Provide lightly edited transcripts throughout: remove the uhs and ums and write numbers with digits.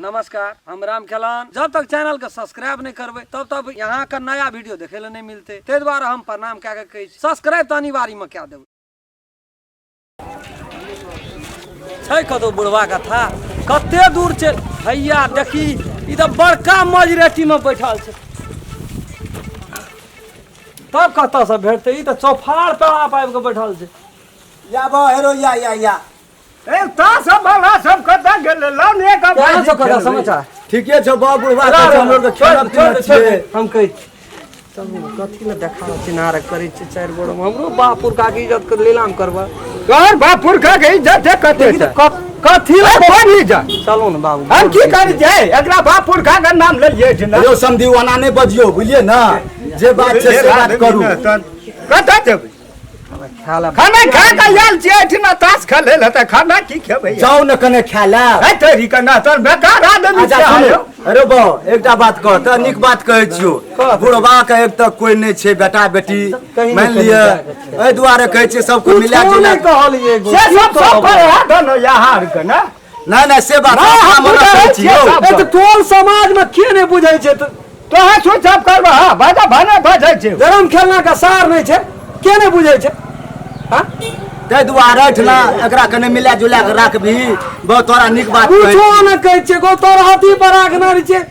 नमस्कार, हम राम खेलान। जब तक चैनल के सब्सक्राइब नहीं करबै तब तक यहाँ के नया वीडियो देखे ले नहीं मिलते, ताहि दुआरे हम प्रणाम कए के कहै छी सब्सक्राइब तऽ अनिवार्य में कए देबै। छै कतौ बुढ़वा कथा कते दूर छै भैया, देखी ई तऽ बड़का मजरेटी में बैठल छै, तब कतऽ से भेटतै? ई तऽ चौफार पे आप आबि कऽ बैठल छै। या बा हेरो या या या ए ता सब वाला सब कतऽ गेलै? लाउ ने एक केहन छौ कका समाचार? ठीके छौ बा बुढ़वा के, हमरो के खेलब छोड़ पीलब छोड़ छियै। हम कहै छी चलू ने, कथी लए देखा चिन्हार करै छी चारि गोड़ हमरो बाप पुरखा के इज्जत के लीलाम करबा। तोहर बाप पुरखा के इज्जत है कते? देखी तऽ कथी लए कोन इज्जत? चलू ने बाबू, हम की करी छै एकरा बाप पुरखा के नाम लेलियै छै ना। यौ समधी ओना नहि बजियौ, बुझलियै ने? जे बात छै से बात करू। कतऽ जेबै? खाला खाना खा के आयल छियै एहिठिना, ताश खेलै लए, तऽ खाना की खेबै? जाउ ने कने खाय लेब। है तेरी के ना, तोर बेकार आदमी अच्छा छै। सुनू, हम। अरे बौ एकटा बात कह तऽ नीक बात कहै छियौ, बुढ़वा के एक तऽ कोइ नहि छै बेटा बेटी, कहीं ने मानि कहीं लिअ जाके छै। एहि दुआरे कहै छियै सबके मिला कुछो जुला नहि कहलियै एगो। से की सब सब कहबै? पर है दोनो यहाँ के ना। नहि नहि से बात नहि, हम अपना मना बुझै कहै छी छियै यौ। सब। ए तऽ टोल समाज में के नहि बुझै छै तऽ तोहे स्विच ऑफ करबह? हाँ, बाजा भाना बाजै छै। गरम खेलना के सार नहि छै, के नहि बुझै छै? हाँ? ताहि दुआरे एहिठिना एकरा कने मिला जुला के राखबही, बहुत तोरा नीक बात कहै कुछो छी। नहि कहै छियै गो, तोर हाथी पर राखने रहै छियै,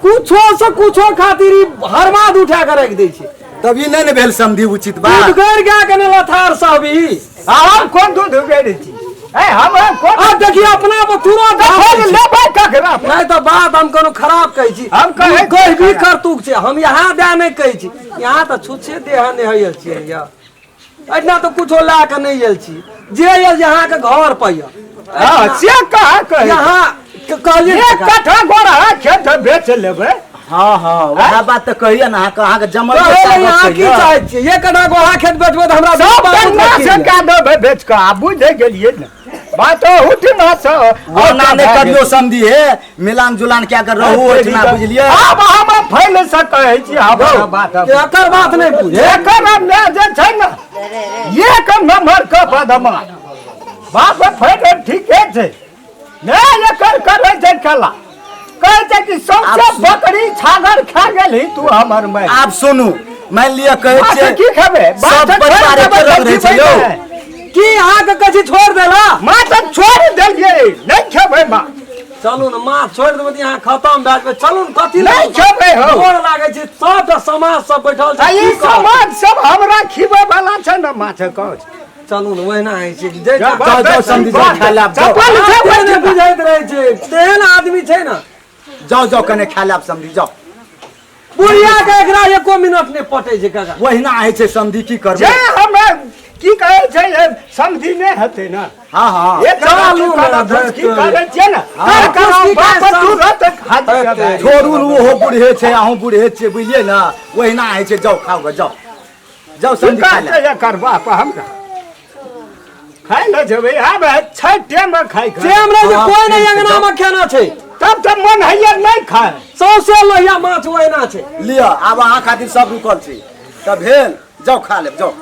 कुछो से कुछो खातिर ई हरमाद उठा के राखि दै छै। तब ई नहि ने भेल समधी उचित बात। दूध गैर गाय के ने लथार सब ई। आ हम कोन दूध उगेरै छी? ए हम कोन आ देखिए अपना पर तुरंत तऽ हाथ फोन दै छै। लेबै ककरा? नहि तऽ बात हम कोनो खराब कहै छी? हम कहै छी कहि भी खराब। करतूक छै, हम यहाँ दए नहि कहै छी। यहाँ तऽ छुच्छे देह नहि होइल छियै यऽ, एहिना तऽ कुछो लए कऽ नहि आयल छी, जे आयल अहाँके घर पर यऽ। हँ से कहाँ कहै? यहाँ कहलियै एक कट्ठा गोरा खेत बेच लेबै। हँ हँ वएह बात तऽ कहियै ने अहाँके, अहाँके जमल कहै बच्चा लए गप अहाँ की कहियै। चाहै छियै? एक कट्ठा गोहा खेत बेचबै तऽ हमरा सब बाप गन्ना रखी से लिअ। कए देबै बेच कऽ, आ बुझै गेलियै ने बात उठना से। ओना नहि करियौ समधी, हे मिलान जुलान कए के रहू ओहिठिना, बुझलियै? आब हम फैल से कहै छी हमरा बात आब। एकर बात नहि बुझे, एकर माय जे छै ने एक नंबर के बदमाश, बाप फैल ठीके छै ने, एकर करै छै खेला, कहै छै कि सौंसे बकरी छागर खा गेलही तू हमर माय। आब सुनू, मानि लिअ कहै माछ छियै की खेबै? सब परिवार एके रंग रहै छै यौ। की अहाँके कहै छी छोड़ि देला? माछ छोड़ि देलियै, नहि खेबै माछ। चलू ने, माछ छोड़ि देबै तऽ यहाँ खतम भए जेबै। चलू ने, कथी लए? नहि खेबै हौ। गोर लागै छै, सबटा समाज सब बैठल आ छै, ई की कहब? समाज सब हमरा खिबै वाला छै ने माछ कह। चलू ने, ओहिना होइ छै जे जाउ, जाउ जाउ समधी जाउ खाय लेब जाउ। चप्पल छै बाते नहि बुझैत रहै छै, तेहन आदमी छै ने। जाउ जाउ कने खाय लेब समधी जाउ। बुढ़िया के एकरा एको मिनट नहि पटै छै काका। ओहिना होइ छै समधी, की जे करबै? हमे की कहै छै जे समझी नहि हेतै ने। हँ हँ एक चालू ने, की करै छियै ने? हँ, कर की बाप कहै तुरंत हाजिर हेतै। छोड़ू ने, ओहो बूढ़े छै अहूँ बूढ़े छियै, बुझलियै ने? ओहिना होइ छै, जाउ खाउ गे, जाउ जाउ की समधी खाय लेब। करतै एकर बाप? हमरा खाय लए जेबै आब छै टेम खाय के। टेम रहै छै, कोइ नहि अंगना मे खेना छै। तब तऽ मन हैया नहि खाय। सौंसे लोहिया माछ ओहिना छै। लिअ आब अहाँ खातिर सब रुकल छै तऽ भेल, जाउ खा लेब जाउ।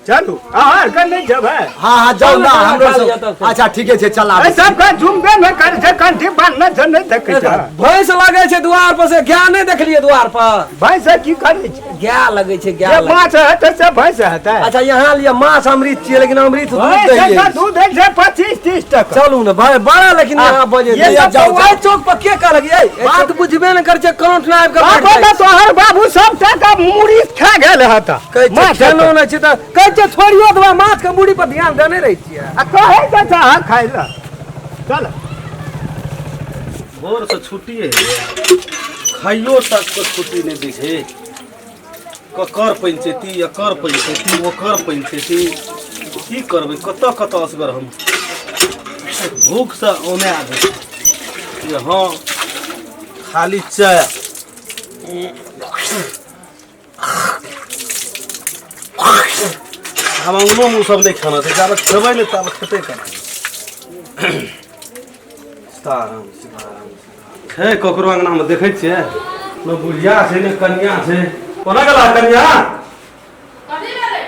चलू, अहाँ आरके नहि जेबै? हँ हँ जाउ ने। चलू, हमरो खा लिअ सब तब। अच्छा ठीके छै, चल एहि आबै। सबके झुमबे नहि करै छै, कंठी बान्हने छै, नहि देखै छै। भैंस लगै छै दुआर पर, से गाय नहि देखलियै दुआर पर? भैंस की करै छै? गाय लगै छै, जे गाय लगै माछ हेतै से भैंस हेतै। अच्छा यहाँ लिअ, माछ अमृत छियै, लेकिन अमृत दूध भैंस दैये। के दूध होइ छै 25-30 टका। चलू ने भाई, बड़ा लेकिन यहाँ बजे ये जाउ, जाउ। ओहि चौक पर के कहलक ये बात बुझबे ने करै छै, करोट ना आबि कऽ बाप बैठ तऽ जाइ छै। तोहर बाबू सब टाका मुड़ी खा गेल हेतऽ। कहै छै माछ खेलो नहि छै तऽ कहै छै छोड़ियो देबै माछ के, मुड़ी पर ध्यान देने रहै छियै। आ कहै तऽ छै अहाँ खाय लए चल। भोरसँ छुट्टी है, खाइयो तक के छुट्टी नहि दै छै। ककर पंचैती, एकर पंचैती, ओकर पंचैती, की करबै? कतऽ कतऽ असगर हम भूखसँ औना जाइ जे। हँ खाली चाय हम अङ्गनोमे ओ सब नहि खाना छै, जाबे खेबै नहि ताबे खेतै केना? सीताराम सीताराम छै। ककरो अङ्गनामे देखै छियै ने बुढ़िया छै ने कनिया छै। कोना गेला कनिया? कथी भेलै?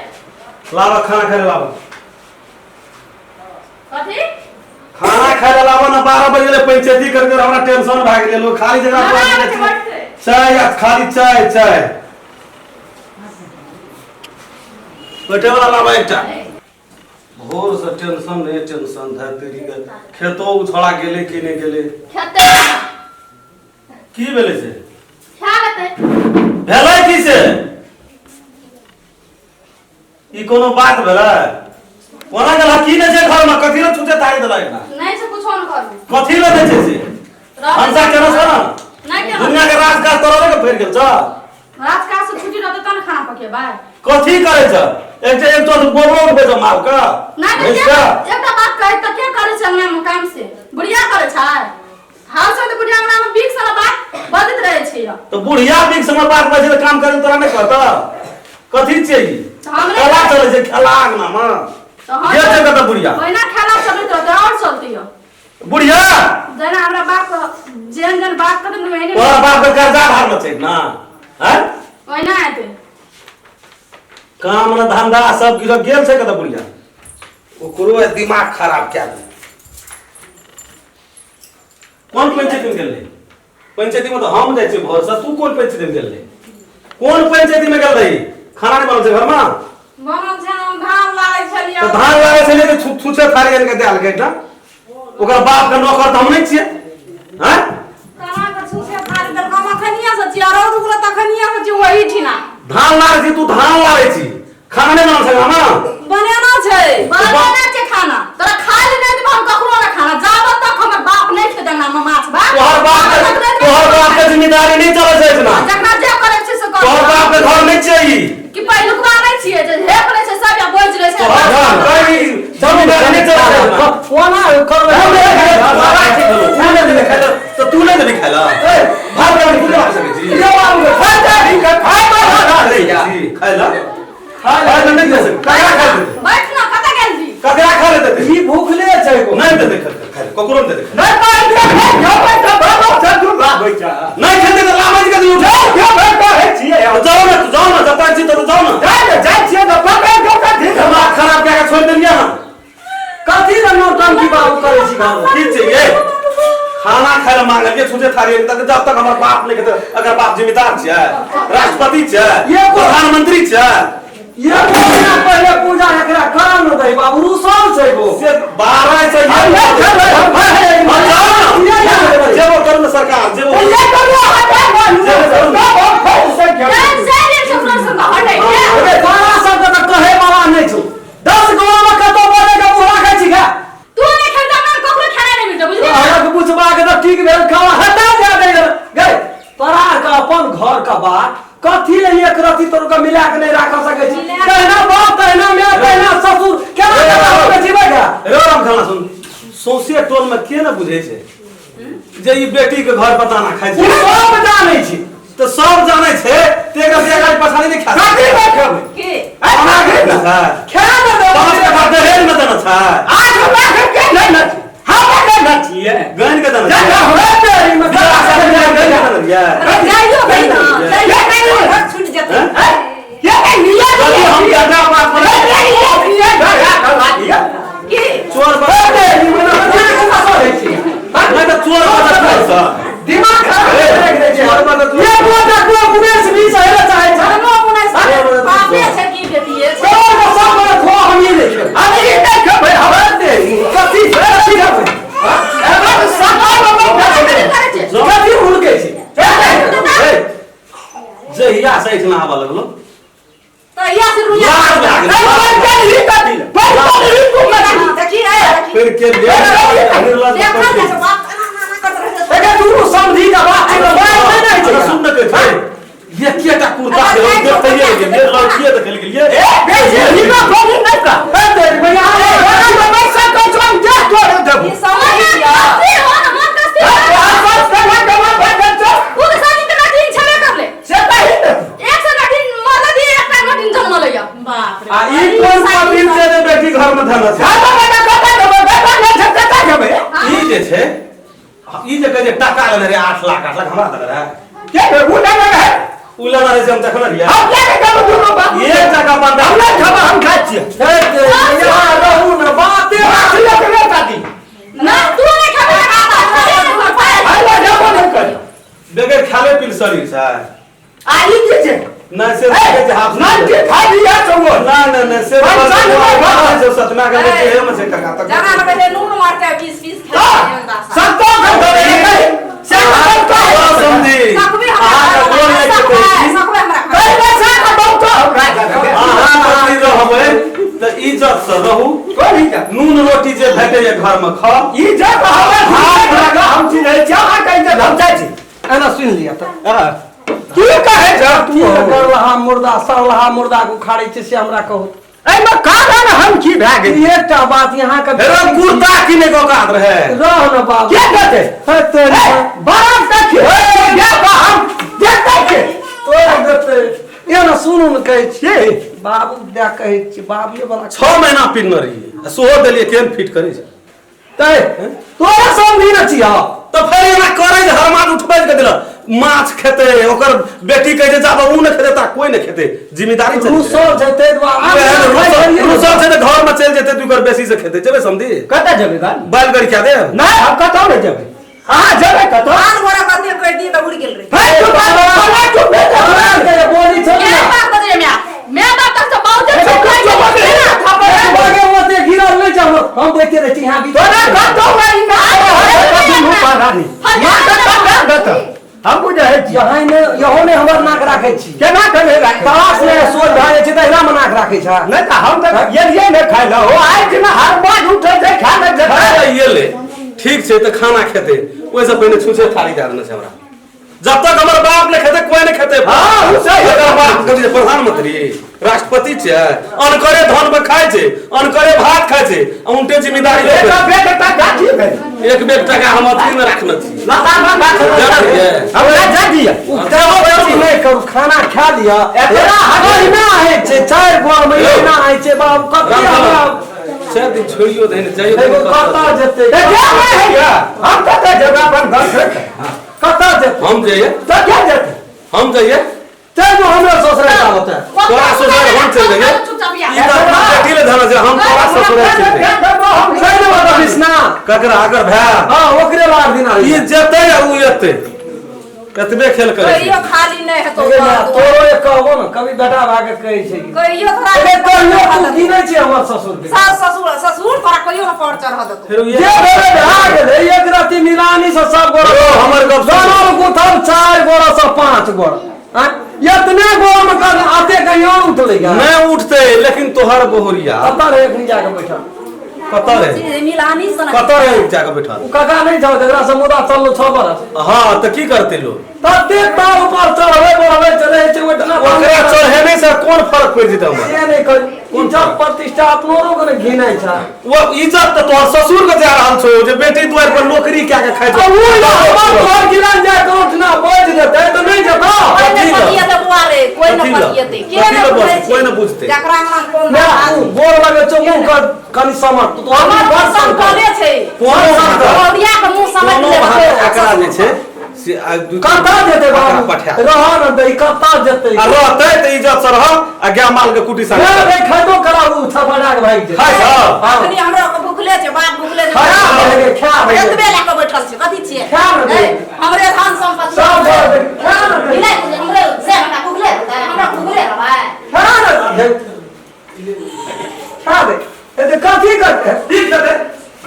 लाबऽ खाना खाइ लए लाबऽ। कथी? खाना खाइ लए लाबऽ ने। 12 बजे गेलै पंचायती करके हमरा टेंशन भए गेलै लोग खाली जगह ना, पर ना, बैठतै। चाय आ खाली चाय चाय बैठे वाला लाबा एकटा भोर से टेंशन नहीं टेंशन है तेरी के खेतो उछड़ा गेलै कि नहीं गेलै खेतै की भेलै से खा लेतै भेलै की से ई कोनो बात भेलै कोना गेला की नहि छै घरमे कथी लए छुते थारी देलक एना नहि छै कुछो नहि घरमे कथी लए नहि छै से भनसा केना छ ने नहि केना दुनिया के राजकाज तोरा लए के फैर गेल छ राजकाज से छुट्टी रहतै तहन खाना पकेबै कथी करै छ एक एक तो गोबरो उठबै छ माल के नहि तऽ भैंस के के एकटा बात कहै तऽ के करै छै अंगनामे काम से बुढ़िया करै छै हाल से तऽ बुढ़िया अंगनामे बीक सारा बात बजैत रहै छै तो बुढ़िया बीक समय बात बजे तऽ काम करे तोरा नहि कहता कथी छियै ई? तऽ हम नहि खेला चलै छै खेला अंगना मे तऽ हम गेल छै कतऽ बुढ़िया ओहिना खेला चलैत रहतै आओर चलतै यौ बुढ़िया जेना हमरा बाप जेहन जेहन बात करतै ने ओहिने तोरा बाप के कर्जा भरना छै ना हैं ओहिना हेतै काम न धंधा सब किछु गेल छै कतऽ बुढ़िया ओकरो दिमाग खराब कए देलक कोन पंचायती में गेल रही पंचायती में तो हम जाइ छियै भोर से तू कोन पंचायती में गेल रही कोन पंचायती में गेल रही खाना नहीं बनल छै घर में बनल छै हम धान लागै छलियै तो धान लागै छलै तऽ छुछे थारी आनि कऽ देल गेल ना ओकर बाप के नौकर तऽ हम नहि छियै हैं केना कऽ छुछे थारी देलकै हम अखनिये से छियै रौद उगल तखनिये से छियै ओही ठिना धान लारै छी तू धान लारै छी खाना नहि बनल छै खाना बनेना छै बनेना छै खाना तोरा खाय ले नहि देबो हम ककरो नहि खाना जाबत तक हमर बाप नहि खेतै अंगनामे माछ भात तोहर बाप ताबत के तक नहि देबो। तोहर बाप के जिम्मेदारी नहीं चलै छै एहिठिना जकरा जे करै छै से कर तोहर बाप के घर नहीं छै ई कि पहिलुकवा नहि छियै जे हेप लै छै सब या बोझ लै छै तोहर बाप के ई जिम्मेदारी नहीं चलै छै एहिठिना। कोना करबै तू नहि देबे खाय लए तऽ तू नहि देबे खाय लए भात दालि तू नहि खा सकै छी यौ बाबू, खाय दे, खाय दे, खाय दे। खाय लए खाय लए नहि दे सकै ककरा खाय देतै बैठ ना कतऽ गेल छी ककरा खाय लए देतै ई भूखले छै एगो नहि देतै खाय लए ककरो नहि देतै खाय लए। नहि पाइ दे, खेबै तऽ बाबा से लाबै छै। नहि खेतै तऽ लाबै छै कथी उठा खेबै कहै छियै। तऽ जाउ ने तू जाउ ने जतऽ छी ततऽ जाउ ने जाइ ने, जाइ छियै तऽ पकड़ि कऽ कथी दिमाग खराब कए कऽ छोड़ि देलियै अहाँ कथी लए नौटंकी बाबू करै छी घरमे की छै ये खाना खाय लए मांगलियै छुछे थारी तक जब तक हमर बाप नहि खेतै अगर बाप जिम्मेदार छियै राष्ट्रपति छियै ये प्रधानमंत्री छियै ये महीना पहिले पूजा एकरा करऽ न दही बाबू रुसल छै एगो से 12 से हम नहि खेबै, हम खाय हम जाउ ये ने खेबै। जेबो करू ने सरकार जेबो ये करू, अहाँ खाय बालू। तब हम खाय से खेबै। जान से गेल छै ओकरा संग हटै के अरे तोरा सबके तऽ कहै वाला नहि छौ 10 गोवा में कतौ बोले के मुँह राखै छी गा तू नहि खेलता हमरा ककरो खाना नहि मिलतै बुझली अलग बुझबा के तऽ ठीक भेल खावा हटा जा दे गए तोरा के अपन घर के बात कथी ले एक रति तोर के मिला के नहीं राख सकै छी मिला के- तहिना बाप तहिना माय तहिना ससुर केना केना होके जीबै गा रो राम खाना सुन सौंसे टोल में के ने बुझै छै जे ई बेटी के घर बताना खाइ ओ छै सब जानै छी तऽ सब जानै छै ते एकर से पछाड़ी नहि खा कथी नहि खेबै? के खाना खाइ छै खेबै ने देबै। 5 टका दहेज में देना छै आज हमरा के नहि ने छी। हमरा नहि ने छियै। गैन के देना जा, छै जा, हमरा तेरी में बियाह शादी में गैन के देना छै अरे जाइयो भाई ना जाइयो नहीं घर छूट जेतै हैं? के नहि लिअ, यदि हम ज्यादा बात नहि, पर नहि, लिअ, लिअ, घर आ, घर आ, लिअ। के चोर बस तेरी में नहीं तऽ चोर बस चोर दिमाग खराब कर दे छै चोर बस ये बोलता को उन्नैस बीस हेले चाहे छै धर्मो अपने बापे छै की बेटिए छै तोर के सब बड़ा खो हम ही नहीं खेबै हम ई नहि खेबै, हमरा तेरी कथी कथी खेबै हमरा तऽ सफाइ मे कथी नहि करै छै कथी हुलकै छै जहिया से एहिठिना आबऽ लगलो तहिया से रुइया लाज भए गेल। देखी ए देखी फिर के ले देखा ने से बाप एना एना एना करैत रहै छै। एकर दुनू समझी के बात छै बात नहि ने अच्छा छै सुन ने कहै छै एकेटा कुर्ता देलक देखैए गेलियै लड़किए देखै गेलियै ई समझ लिअ। कथी हो ना, मन कथी हो? उ तऽ शादी के नटीन छेबे करलै। एक सौ नटीन मरलै दी, एकटा नटीन जनमलै यऽ। बाप रे आ ई कोन पाबिन छै जे बेटी घर में धन छै ई जे छै ई जे कहै छै टाका लेने रहै 8 लाख 8 लाख हमरा देने रहै उ लेने रहै से हम देखने रहियै एक टका बंदा यहाँ रहू न बाते ना, तू नहि खेबही तऽ खा। खाले पील शरीर छै। आ ई की छै? नहि से कहै छै हाफ। नाइन्टी फाइव इयर्स हो। नहि नहि नहि, से पैंसठ बात छै, सतना के छै मे छै काका तक। जरा लगै छै नून मरचाइ पीस पीस खाइ छै। सत्तो के धरे से सत्तो समझी। सकबे हमरा। अहाँके गोर लागि के कहै छी। सकबे हमरा। कहै छै के बहुत हमरा। अहाँ अथी रहबै तऽ इज्जत से रहू। कोन इज्जत? नून रोटी जे भेटैए घर मे खाउ। ई जे कहबै हाथ लगा हम छी रहै छी, अहाँ कहै छै हम जाइ छी। एना सुनि लिअ तऽ। की कहै छै की तू? करलहा मुर्दा सरलहा मुर्दा के उखाड़ै छै से हमरा कहू। एहिमे कारण हम की भए गेल? एकटा बात यहाँ के हेरो कुर्ता किने के औकात रहे। रह न बाबू। के कहतै? हे तेरी बाप का की हम देखै छी। तोरा देतै। एना सुनू ने, कहै छियै बाबू दए कहै छियै बाबुए वाला। 6 महीना पिन्हने रहियै आ सेहो देलियै, केहन फिट करै छै। तै तोरा समझी न छियै। तऽ फेर एना करै जे हर मास उठबै के देलक माछ खेतै, ओकर बेटी कहै छै जाबे ऊ नहि खेतै ता कोइ नहि खेतै, जिम्मेदारी चलि जेतै। रुसल छै ताहि दुआरे। रुसल छै तऽ घर मे चलि जेतै, दू घर बेसी से खेतै। जेबै समधी? कतऽ जेबै गाड़ी? बैलगाड़ी क्या देब? नहि, हम कतौ नहि जेबै। अहाँ जेबै कतौ? आन गोरा कते कहि दियै तऽ उड़ि गेल रहे। हे तू बात तू भेज। बोली छै के ने बात बजै म्या मैं बात तक तऽ बहुत ए, चुप चुप रहि चुप गेल। बागे ओते गिरल नहि छै, हम बैठे रहै छी यहाँ बीच। तोरा कतौ नहि रानी माँ के कतऽ हम बुझै छी। यहाँ ने यहो ने हमर नाक राखै छी। केना करे राखै? तलाश ने सोच भए जाइ छै तऽ एहिना मे नाक राखै छै। नहि तऽ हम तऽ गेलियै नहि खाइ लए। ओ आइ दिना हर बाज उठै छै खा नहि जेतै। अरे ये ले, ठीक छै तऽ खाना खेतै ओहिसँ पहिने छुछे थाली दए देने छै हमरा। जब तक हमर बाप नहि खेतै कोइ नहि खेतै। हाँ, उ सही। एकर बाप कथी छै, प्रधानमंत्री राष्ट्रपति छै? अनकरे धन पर खाइ छै, अनकरे भात खाइ छै, आ उनटे जिम्मेदारी एक लेतै। बेर एकटा गाछी भेल। एक बेर टका हम अथी मे राखने छी। लता में गाछ जानलियै? हमरा जा दिअ। करू नहि करू, खाना खा लिअ। एतना एहिना होइ छै, 4 गोर मे एहिना होइ छै बाबू। कते हमरा 4 दिन छोड़ियो दही ने जाइयो। एगो कतऽ जेतै? तऽ जा नहि होइया। हम कतऽ जेबै अपन घर छोड़ि कऽ? कतऽ जेतै? हम जइए। तऽ के जेतै? हम जइए। चलि जो हमरा ससुराल आबऽ। तोरा ससुराल हम चलि जइए। चुपचाप ई तऽ अपना बेटी ले धरल छै, हम तोरा ससुराल चलि जइए। हम चलि जेबऽ तऽ कृष्णा। ककरा अगर भाय? हँ, ओकरे लार दिन ई जेतै आ ऊ एतै, कतबे खेल करै छै। कहियो खाली नहि हेतौ। तोरो एक कहबो ने, कभी बेटा भागे कहै छै कि कहियो तोरा अरे कहियो तू गिनै छी हमर ससुर के? सास ससुर ससुर तोरा कहियो ने पर चढ़ देतौ। फेर जे भेलै भए गेलै। एक राति मिलानी से सब गोरा यौ, हमर गप सुनू। गनल गुथल 4 गोरा से 5 गोरा आँय? एतने गोरा में कर आते कहियो उठलै गा? नहि उठतै, लेकिन तोहर बहुरिया कतऽ रहे एखनी जाके बैठल? कतऽ रहे? मिलानी सन। कतऽ रहे जाके बैठल? ओ काका नहि छौ जकरा से मुदा चललो 6 बरस? हँ, तऽ की करतै लोक? तते तार ऊपर चढ़बै बढ़बै चलै छै ओहिठिना। ओकरा चढ़ेने से कोन फर्क पड़ि जेतै हमर? से नहि करी, इज्जत प्रतिष्ठा अपनो के ने घिनै छै। ओ इज्जत तऽ तोहर ससुर के जा रहल छौ जे बेटी दुआरि पर नौकरी कए के खाइ आ छै। उ हमर घर गिरल जाय के उठना बज देतै तऽ नहि जेतौ? कोइ नहि कथी लए? पतियेतै बुआ रे, कोइ कथी नहि लए? पतियेतै। के कथी नहि लए बुझै बस, छै? कोइ नहि बुझतै। जकरा अंगना कोन ना बात। उ गोर लगे छौ, मुँह कर कनि समर तू तो हमर बड़ पसंद कले छै। कोनो भात बहुरिया के मुँह समझ कोनो भात लेतै। एकरा जे छै से आइ दू कतऽ जेतै एकरा बाबू? पठा रह न दै, कतऽ जेतै? आ रहतै तऽ इज्जत से रह आ गाय माल के कुटी ना संग रे, खैबो कराबू छपड़ा के भागि जेतै। खाइ छौ? हँ। अखनी हमरा के भुखले छै, बाप भुखले छै। खा भए खा भए एतबे लए कऽ बैठल छै, कथी छियै? खा ने दे। ए, हमरे धन सम्पत्ति सब भऽ गेल। खा ने दे। मिलाइ दे, हमरे से हमरा भुखले रहतै, हमरा भुखले रहबै। खा न दे, खा दे। एते कथी करतै? ठीक छै,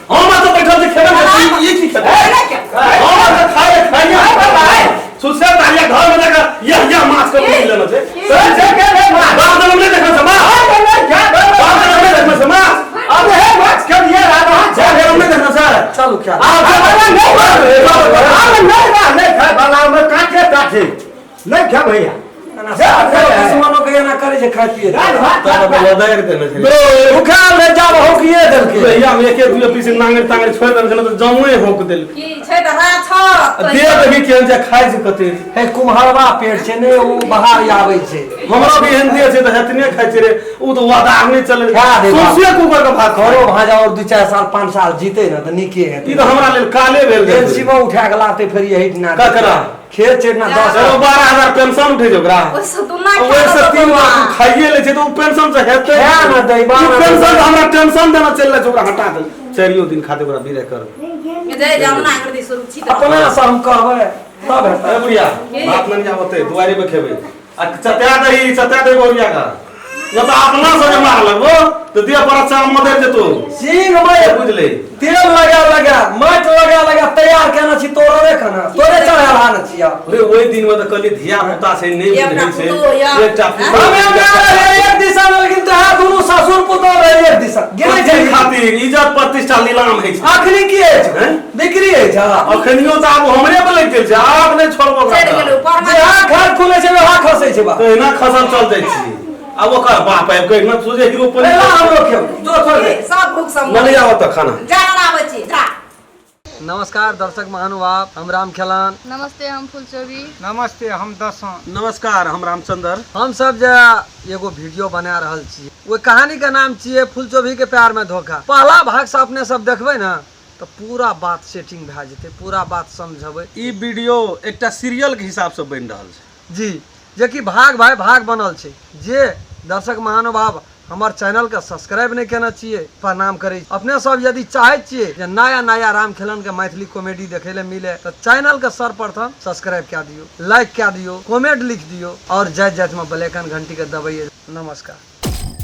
हम तऽ बैठल छी खेबै ने, ई की खेतै? ए, के? हम तऽ खाइ खाइए सुसे तालिया घर में जाकर यह यह माछ के पूछ लेना छै। से छै के रे माछ? बाप जनम नहि देखने छै माछ। बाप जनम नहि देखने छै माछ। अब हे माछ के लिए राधा बाप जनम नहि देखने छै। चलू खा। आब नहि आब नहि रहलै खाय वाला मे, काटे काटे नहि खा भैया। दुश्मनो के एना करै छै खाय पिए। दालि भात तब लदारि देने छै। भुखाल रहि जाब हौकिए देलकै। भैया हम एक एक दुए पीस नांगरि तांगरि छोड़ि देने छै ने तऽ जमुए होक देलकै। की छै तऽ राछत। दे देखी केहन छै, खाइ छै कते। हे कुम्हरवा पेट छै ने, ओ बाहर आबै छै। हमरा भी एहन देह छै तऽ एतने खाइ छै रे, ओ तऽ वादा नहि चले। खा दे बाप। सौंसे कुकर के भात घरो भाजा और 2-4 साल 5 साल जीते ने तऽ नीके ई हेतै। तऽ हमरा लेल काले भेल फेर जाइ छै। शिवो उठा के लाते फेर यही ना। ककरा? खेत छै ना 10। एगो 12,000 पेंशन उठै छै ओकरा। ओहिसँ दुना ओहिसँ 3 लाख ओ खाइए लै छै तऽ ओ पेंशन से हेतै? खा ने दै, ई 12 पेंशन तऽ हमरा टेंशन देना चलि रहल छै, ओकरा हटा दे। चारियो दिन खाते ओकरा विदा कर। जय जमुना कर दी शुरू छी। अपना से हम कहबै। तब हेतै। ए बुढ़िया, भात नहीं आवते, दुआरे पे खेबे। आ चत्या दही, चत्या दही बहुरिया का। न तो अपना से मार लगबो तो दिया पर चाम मदर जेतो। सिंह में बुझले। तेल लगा लगा माटि लगा लगा तैयार केने छी तोरो रे खाना तोरे चढ़ायल हान छी आब। अरे ओहि दिन में तो कहली धिया पुता छै नहीं एकटा बुझै छै। पुतोह या। एकटा पुतोह। हमे रहे एक दिशा में लेकिन तोरा दुनू ससुर पुतोह रहे एक दिशा गिनै कथी छै खातिर इज्जत प्रतिष्ठा नीलाम होइ छै। अखनी की अछि हैं? बिक्री अछि हँ। अखनियो तऽ आब हमरे पर लागि गेल छै, आब नहि छोड़बो ओकरा। चलि गेलौ पर जेहा घर खुले छै वहाँ खसै छै बाप। तहिना खसल चल जाइ छी। आब ओकर बाप आबि कऽ एहिना सोझे हीरो पर पहला हमरो खेब जो छोड़ दे। सब भूख सब नहि आवत तऽ खाना। जा आबै छी जा। नमस्कार दर्शक महानुभाव, हम राम खेलान। नमस्ते, हम फुलचोबी। नमस्ते, हम दसों। नमस्कार, हम रामचंद्र। हम सब जे एगो वीडियो बना रहल छी ओहि कहानी के नाम छियै फुलचोभी के प्यार में धोखा। पहला भाग से अपने सब देखबै ने तऽ पूरा बात सेटिंग भए जेतै, पूरा बात समझबै। ई वीडियो एकटा सीरियल के हिसाब से बनि रहल छै जी, जेकि भाग भाई भाग बनल छै। जे दर्शक महानुभाव हमर चैनल के सब्सक्राइब नहीं केने छियै, प्रणाम करै छी। अपने सब यदि चाहै छियै जे नया नया राम खेलन के मैथिली कॉमेडी देखै ले मिले तऽ चैनल के सर्वप्रथम सब्सक्राइब कए दियौ, लाइक कए दियौ, कमेंट लिख दियौ और जाइत जाइत में बेल आइकन घंटी के दबैयै। नमस्कार।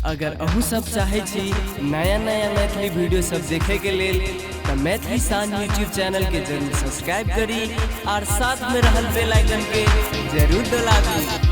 अगर अहूँ सब चाहै छी नया नया मैथिली वीडियो सब देखे के लेल तऽ मैथिली शान यूट्यूब चैनल के जरूर सब्सक्राइब करी और साथ में रहल बेल आइकन के जरूर दबाबी।